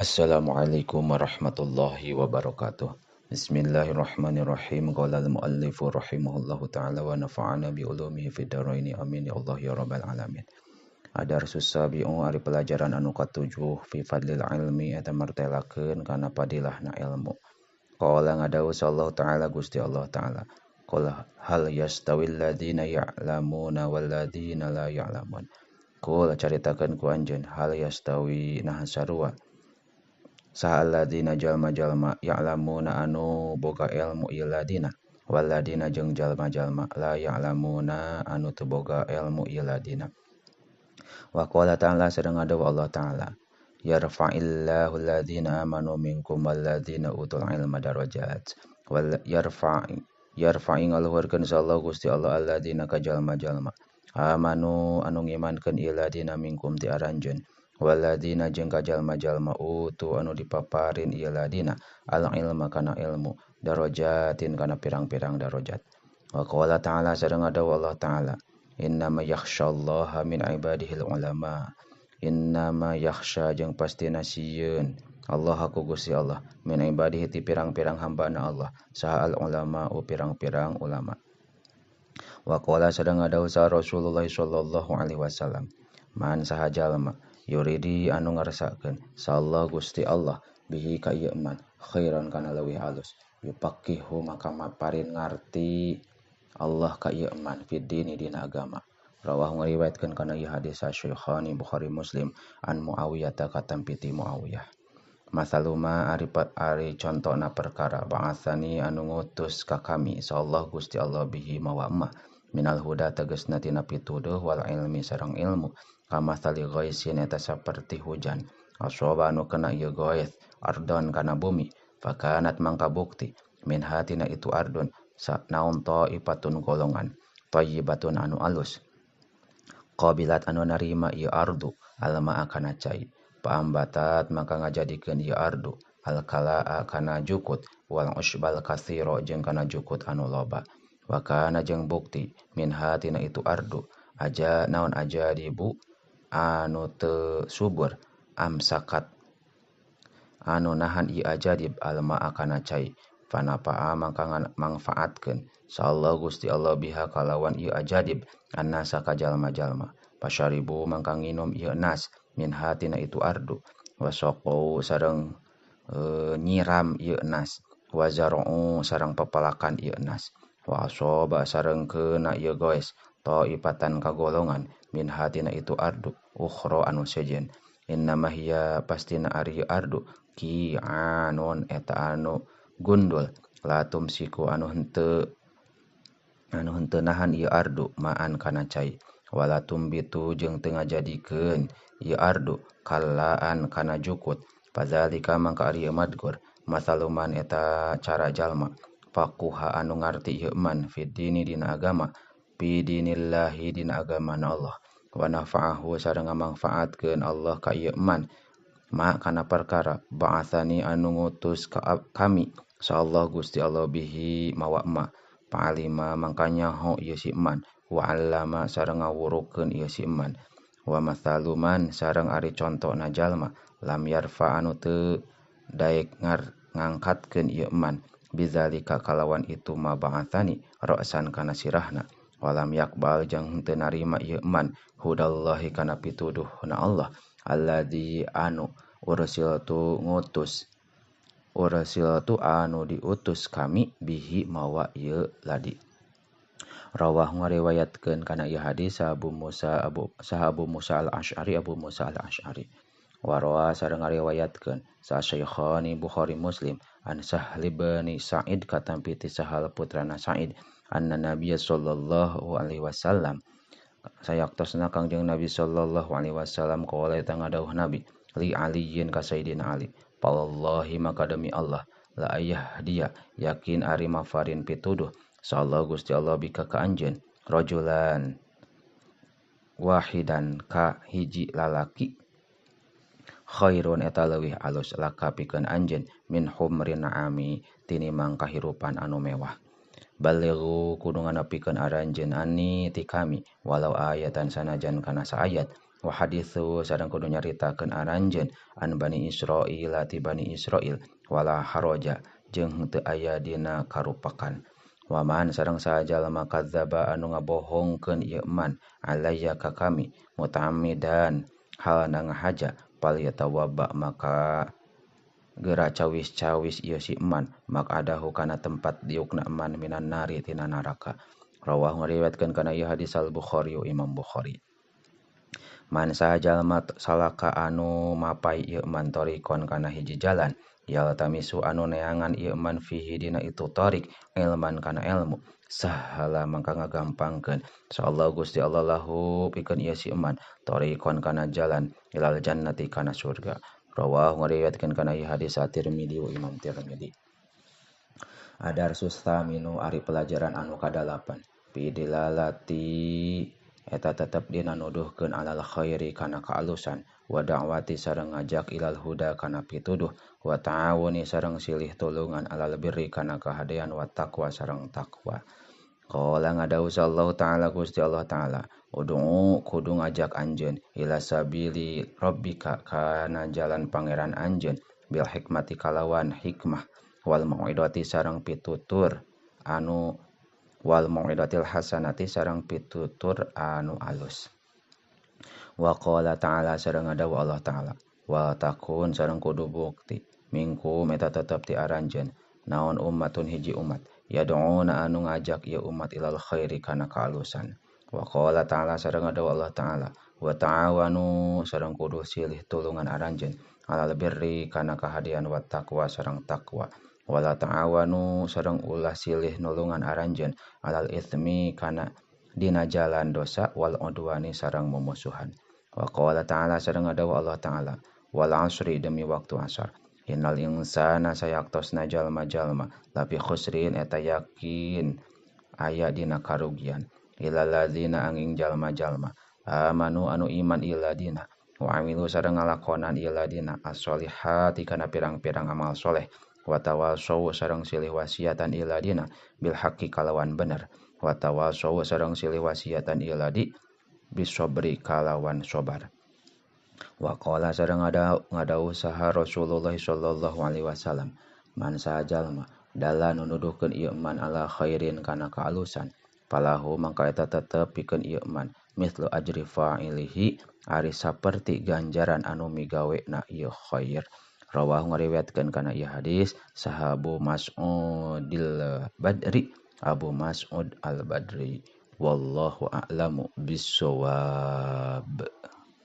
Assalamualaikum warahmatullahi wabarakatuh. Bismillahirrahmanirrahim. Qala al-muallifu rahimahullahu ta'ala wa nafa'ana bi ulumihi fid dharaini. Amin ya Allah ya rabbal alamin. Adarsus sabi'u ari pelajaran anu katujuh fi fadlil ilmi eta martelakeun kana padilahna ilmu. Qala ngadawuh sallallahu ta'ala Gusti Allah ta'ala. Qala hal yastawil ladzina ya'lamuna wal ladzina la ya'lamun. Qala caritakeun ku anjeun hal yastawi nah sarua saha alladzina jalma-jalma ya'lamuna anu boga ilmu ieu ladina walladina jeung jalma-jalma la ya'lamuna anu teu boga ilmu ieu ladina. Wa qala ta'ala sareng ngadawuh Allah ta'ala yarfa'illahu alladzina amanu minkum walladzina utul ilma darajat wal yarfa'i ngaluhurkeun sallallahu Gusti Allah alladzina ka jalma-jalma amanu anu ngimankeun ieu ladina minkum ti aranjeun waladina jeung ka jalma-jalma utu anu dipaparin ieu ladina al ilma kana ilmu darajatin kana pirang-pirang darajat. Wa qala ta'ala sareng ngadawuh Allah ta'ala innama yakhsyallaha min ibadihil ulama innama yakhsha jeung pastina sieun Allah ku Gusti Allah min ibadihi ti pirang-pirang hambana Allah saha al ulama u pirang-pirang ulama. Wa qala sareng ngadawuh Rasulullah sallallahu alaihi wasallam man saha jalma yuridi anu ngaresakeun sallallahu Gusti Allah bihi ka ieu man khairan kana leuwih alus yupaqihu maka maparin ngarti Allah ka ieu man fid dini dina agama. Rawah ngariwayatkeun kana ieu hadis Syekhani Bukhari Muslim an Muawiyah ta katampi ti Muawiyah. Masaluma ari contona perkara ba'atsani anu ngutus ka kami sallallahu Gusti Allah bihi mawa ma minal huda tegasna tina pituduh wal ilmi sareng ilmu kamasali ghaisin eta saperti hujan asoba anu kena ieu ghaith ardon kana bumi fakanat mangka bukti min hatina itu ardon naon ta'ifatun golongan thayyibatun anu alus qabilat anu narima ieu ardu alma kana cai paambatat maka ngajadikeun ieu ardu alkalaa kana jukut wal usbal katsira jeung kana jukut anu loba wa kana jeung bukti min hatina itu ardu aja naon aja dibu anu teu subur amsakat anu nahan ieu ajadib alma kana cai fanapaa mangka mangfaatkeun sallallahu Gusti Allah biha kalawan ieu ajadib annasa ka jalma-jalma pasyaribu mangka nginum ieu nas min hatina itu ardu wasaqau sareng nyiram ieu nas wazara'u sareng pepelakan ieu nas wa asoba sareng keuna ieu goes ta'ifatan kagolongan min hatina itu ardu ukhra anu sejen innama hiya pastina ari ardu ki'anun eta anu gundul latum siku anu henteu nahan ieu ardu maan kana cai walatum bitu jeung teu ngajadikeun ieu ardu kallaan kana jukut fadzalika mangka ari madgur masaluman eta cara jalma faquha anu ngarti ieu man fid dini dina agama bi dinillahi dina agama Allah wa nafa'ahu sareng ngamangfaatkeun Allah ka ieu man ma kana perkara ba'atsani anu ngutus ka kami sallallahu Gusti Allah bihi mawa ma fa'alima mangka nyaho ieu si man wa 'allama sareng ngawurukeun ieu si man wa mathaluman sareng ari contona jalma lam yarfa anu teu daek ngangkatkeun ieu man bizalika kalawan itu ma ba'atsani ra'san kana sirahna walam yakbal jeung henteu narima ieu man hudallahi kana pituduhna Allah alladzi anu ursiltu ngutus ursiltu anu diutus kami bihi mawa ieu ladi. Rawah ngariwayatkeun kana ieu hadis Abu Musa Al-Asy'ari Abu Musa Al-Asy'ari wa rawa sareng ngariwayatkeun sa Syekhani Bukhari Muslim an Sahal bin Sa'id katampi ti Sahal putrana Sa'id anna Nabiy sallallahu alaihi wasallam sayaktosna Kangjeng Nabi sallallahu alaihi wasallam qala eta ngadawuh Nabi li Aliyin ka Sayyidina Ali wallahi maka demi Allah la ayah dia yakin ari mafarin pituduh sallallahu Gusti Allah bika ka anjeun rajulan wahidan ka hiji lalaki khairun eta leuwih alus laka pikeun anjeun min humrin na'ami tinimang kahirupan anu mewah. Balighu kudu nganepikeun aranjeun anni ti kami walau ayatan sanajan kana saayat Wa haditsu sareng kudu nyaritakeun aranjeun an Bani Israil ti Bani Israil wala haraja jeung henteu aya dina karupakan. Wa man sareng saha jalma kadzdzaba anu ngabohongkeun ieu man alayya ka kami muta'ammidan halna ngahaja falyatawabba maka geura cawis-cawis ieu si man maq'adahu kana tempat diukna man minan nari tina neraka. Rawahu ngariwayatkeun kana ieu hadis Al-Bukhari Imam Bukhari. Man saha jalma salaka anu mapai ieu man tariqon kana hiji jalan yaltamisu anu neangan ieu man fihi dina itu tariq ilman kana ilmu sahala mangka ngagampangkeun insyaallah Gusti Allah lahu pikeun ieu si man tariqon kana jalan ilal jannati kana surga. Rawahu ngariwayatkeun kana ieu hadis At-Tirmidzi wa Imam Tirmidzi. Adarsus tsaminu ari pelajaran anu kadalapan bidilalati eta tetep dina nuduhkeun alal khairi kana kaalusan wa da'wati sareng ngajak ilal huda kana pituduh wa ta'awuni sareng silih tulungan alal birri kana kahadean wa taqwa sareng takwa. Qala ngadawuh Allah ta'ala Gusti Allah ta'ala ud'u kudu ngajak anjeun ila sabili rabbika kana jalan pangeran anjeun bil hikmati kalawan hikmah wal mau'izati sareng pitutur anu wal mau'izatil hasanati sareng pitutur anu alus. Wa qala ta'ala sareng ngadawuh Allah ta'ala wa takun sareng kudu bukti mingkum eta tetep ti aranjeun naon ummatun hiji umat yad'una anu ngajak ieu umat ilal khairi kana kaalusan. Wa qala ta'ala sareng ngadawuh Allah ta'ala wa ta'awanu sareng kudu silih tulungan aranjeun alal birri kana kahadean wa taqwa sareng takwa wala ta'awanu sareng ulah silih nulungan aranjeun alal itsmi kana dina jalan dosa wal udwani sareng mumusuhan. Wa qala ta'ala sareng ngadawuh Allah ta'ala wal asri demi waktu asar innal insana sayaktosna jalma-jalma lafi khusrin eta yakin aya dina karugian ilal ladzina angin jalma-jalma amanu anu iman iladina wa amilu sareng ngalakonan iladina as-solihati kana pirang-pirang amal soleh wa tawassaw sareng silih wasiatan iladina bil haqqi kalawan bener wa tawassaw sareng silih wasiatan iladi bisobri kalawan sobar. Wa qala sareng ngadawuh saha Rasulullah sallallahu alaihi wasallam man saha jalma dalla nu nuduhkeun ieu man ala khairin kana kaalusan falahu mangka eta tetep pikeun ieu man mithlu ajri fa'ilihi ari saperti ganjaran anu migawena ieu khair. Rawahu ngariwayatkeun kana ieu hadis saha Abu Mas'udil Badri Abu Mas'ud Al-Badri. Wallahu a'lamu bissawab.